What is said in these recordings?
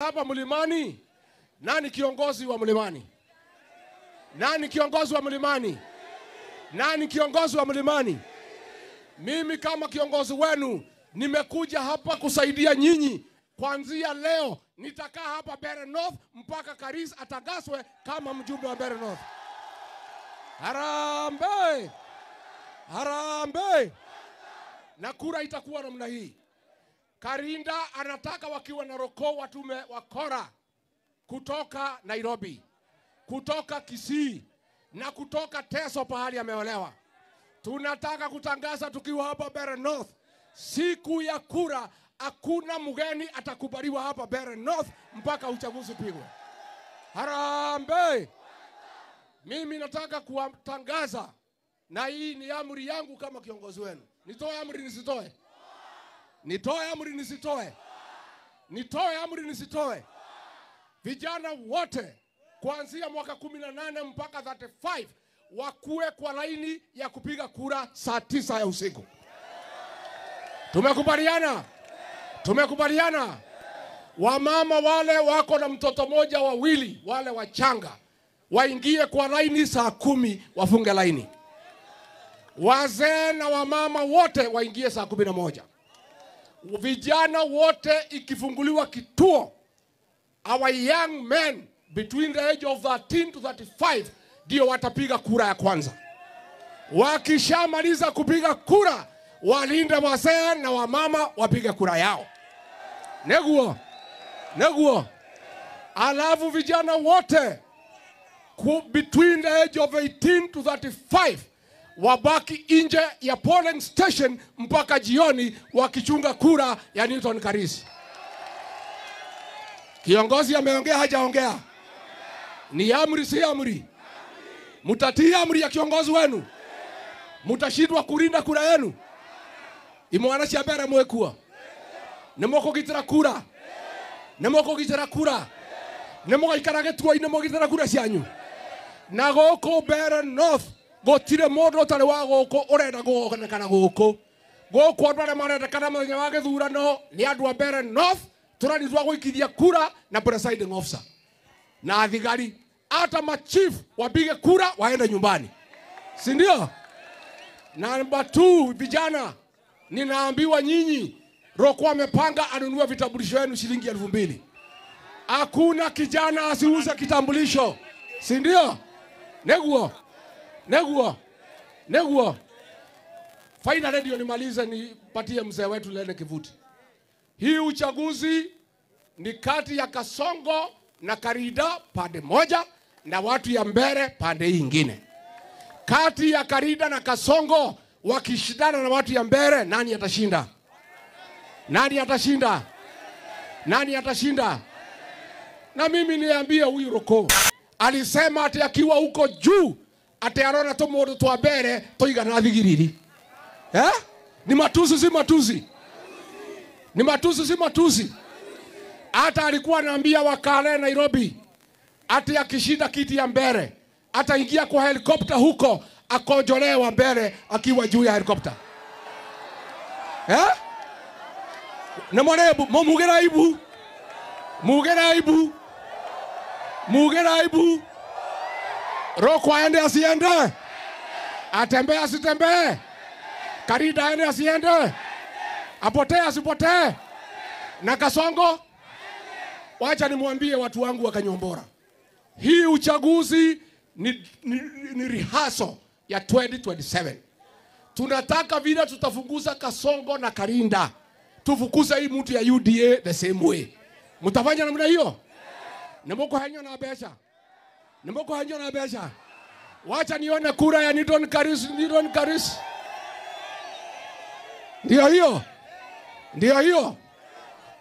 Hapa Mlimani, nani kiongozi wa Mlimani? Nani kiongozi wa Mlimani? Nani kiongozi wa Mlimani? Mimi kama kiongozi wenu nimekuja hapa kusaidia nyinyi. Kuanzia leo nitakaa hapa Mbeere North mpaka Karis atagaswe kama mjumbe wa Mbeere North. Harambee! Harambee! Na kura itakuwa namna hii. Karinda anataka wakiwa na Roko watume wakora kutoka Nairobi, kutoka Kisii na kutoka Teso pahali ameolewa. Tunataka kutangaza tukiwa hapa Mbeere North, siku ya kura hakuna mgeni atakubaliwa hapa Mbeere North mpaka uchaguzi pigwe. Harambee! Mimi nataka kuwatangaza, na hii ni amri yangu kama kiongozi wenu. Nitoe amri nisitoe? Nitoe amri nisitoe? Nitoe amri nisitoe? Vijana wote kuanzia mwaka 18 mpaka 35 wakuwe kwa laini ya kupiga kura saa 9 ya usiku. Tumekubaliana? Tumekubaliana? Wamama wale wako na mtoto moja wawili, wale wachanga, waingie kwa laini saa 10 wafunge laini. Wazee na wamama wote waingie saa 11. Vijana wote ikifunguliwa kituo, our young men between the age of 13 to 35 ndio watapiga kura ya kwanza. Wakishamaliza kupiga kura, walinde wazee na wamama wapige kura yao. Neguo, neguo. Alafu vijana wote between the age of 18 to 35 wabaki nje ya polling station mpaka jioni wakichunga kura ya Newton Karis. Kiongozi ameongea hajaongea? Ni amri si amri? Mutatii amri ya kiongozi wenu? Mutashindwa kulinda kura yenu? Imwana cia mbere mwekua. Nimukugitira kura. Nimukugitira kura. Nimugaikara gĩtuo-inĩ mũgitĩra kura cianyu. Na gũkũ Mbeere North gũtirĩ mũndũ ũtarĩ wa gũkũ ũrenda gũonekana gũkũ. Gũkũ andũ arĩa marendekana mũthenya wa gĩthurano nĩ andũ a Mbeere North tũranitwa gũikithia kura na presiding officer na thigari. Hata machief wapige kura waende nyumbani, si ndio? Namba 2, vijana, ninaambiwa nyinyi Roko amepanga anunue vitambulisho yenu shilingi 2000. Hakuna kijana asiuze kitambulisho, si ndio? Neguo, neguo, neguo. Final radio nimalize nipatie mzee wetu Lene Kivuti. Hii uchaguzi ni kati ya Kasongo na Karida pande moja na watu ya Mbeere pande nyingine. Kati ya Karida na Kasongo wakishindana na watu ya Mbeere, nani atashinda? Nani atashinda? Nani atashinda? Na mimi niambie huyu Roko alisema ati akiwa huko juu ati arona tu mundu twa Mbeere tuigana thigiriri. Eh? Ni matusi si matusi? Ni matusi si matusi? Hata alikuwa anaambia wakale Nairobi ati akishinda kiti ya Mbeere ataingia kwa helikopta huko akojolewa Mbeere akiwa juu ya helikopta. Eh? Na mwarebu mugera ibu. Mugera ibu. Mugera ibu. Roko aende asiende? Atembee asitembee? Karida aende asiende? Apotee asipotee? Na Kasongo? Wacha nimwambie watu wangu wa Kanyombora, hii uchaguzi ni rehearsal ya 2027. Tunataka vile tutafukuza Kasongo na Karinda, tufukuze hii mtu ya UDA the same way. Mtafanya namna hiyo? Nimukuhenyo na besha. Nimukuhenyo na besha. Wacha nione kura ya Newton Karis, Newton Karis. Ndio hiyo. Ndio hiyo.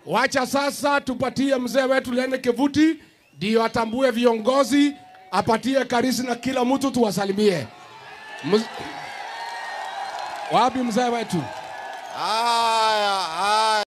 Wacha sasa tupatie mzee wetu Lene Kivuti ndio atambue viongozi, apatie Karisi na kila mtu tuwasalimie. Wapi mzee wetu? Haya, haya.